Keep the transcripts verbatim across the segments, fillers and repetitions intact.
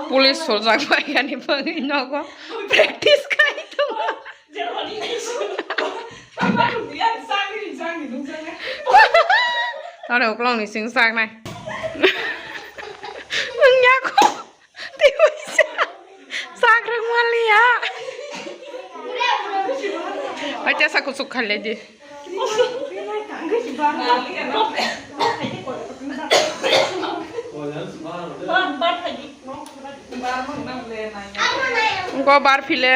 Police soljak bai ani bagwi nogo practice khai tongo. Aro uklok ni sing sak nai. Wngya kho. Tei waisa. Sak rwk manliya. Waisa sa kuchuk khailai di. Go bar phile.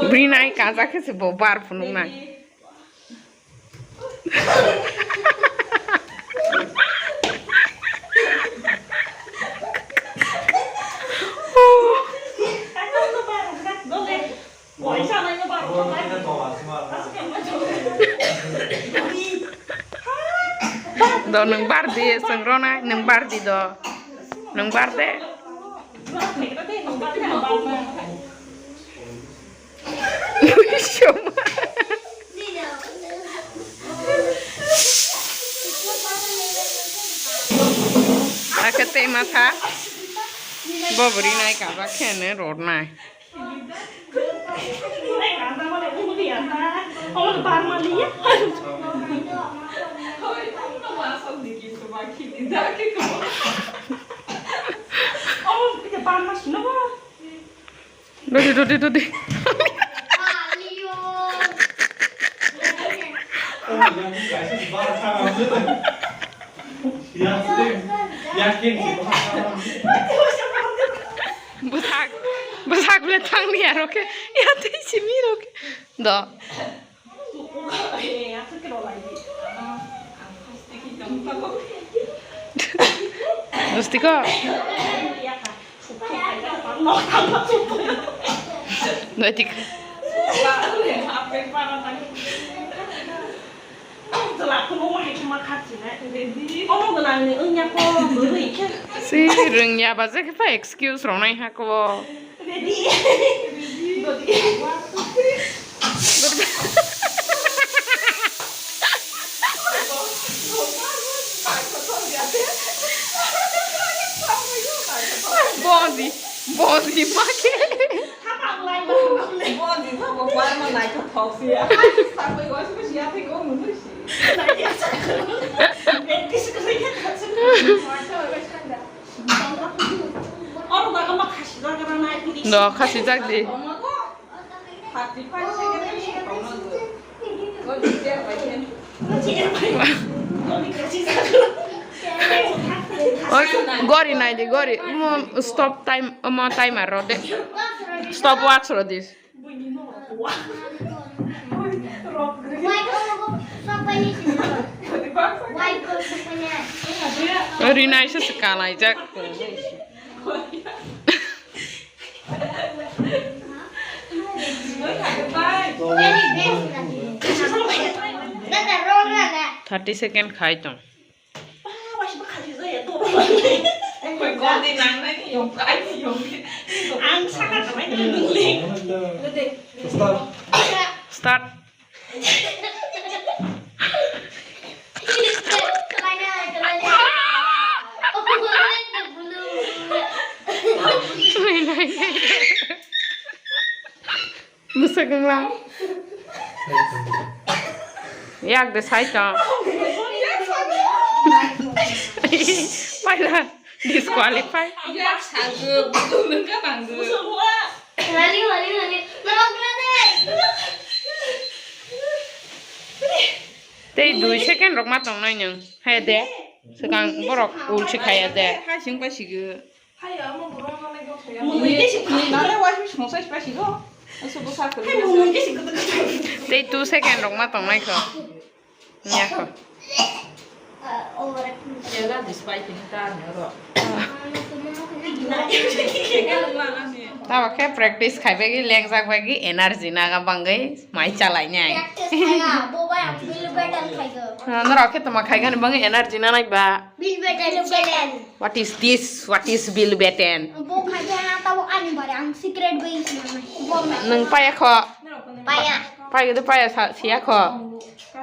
Bini nai kaja khe se bo bar phunuk nai. Do nwng bar di, swng rw nai, nwng bar di do. Nwng bar de. Akhe tei ma sa. Bo bwrwi nai kaba khe ne rwrnai. Dodi, dodi, dodi. Bwsak, bwsak bile thangni aro khe. Ya tei simi ro khe. Do. Gusti ko. Doi tik. Si rwngya ba je khe pa excuse rwnai ha ko. Bondi, bondi make. Bondi thok bo kwar ma naithok thok si. Sakoi wasi wasi ya thik o munu si. Do khasi jak di. Oi, gori nai di, gori. Mo stop time, mo timer ro de. Stop watch ro dis. Rinai se se kanai jak. Thirty second khai tong. Ang sakha tongmani nungli. Start. Bwswk wngla. Yak de sai tong. Paila disqualify. Yak sago, budu nungka banggo. Tei dui second rok ma tongnai nwng. Hai de. Swkang borok ul si khaya de. Hai sing pai sigo. Nale waisung sungsai sipai sigo. Tei two second rok ma tongnai kho. Nya kho. Tabo khe practice khai bagwi lengjak bagwi energy naga bangwi mai chalai nai. Practice khaiga, bo bai ang bill betel khaigo. Norok khe toma khaigani bangwi energy nanai ba. Bill betel challenge. What is this? What is bill beten? Bo khaja na tabo ani bare ang secret bai sinanai. Bo na. Nwng paya kho. Paya. Paya de paya sa siya kho.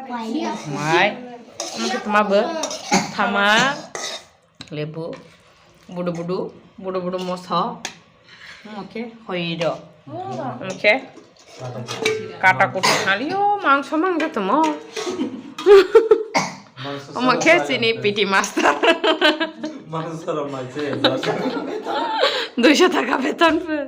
Mai. Omo khe tma bo. Thama. Lebu. Budu budu. Budu budu moso. Omo khe hoiro. Omo khe kata kutu halio mangso mangja tmo. Omo khe chini P T master. Mangso rok mai se. Duiso taka beton pho.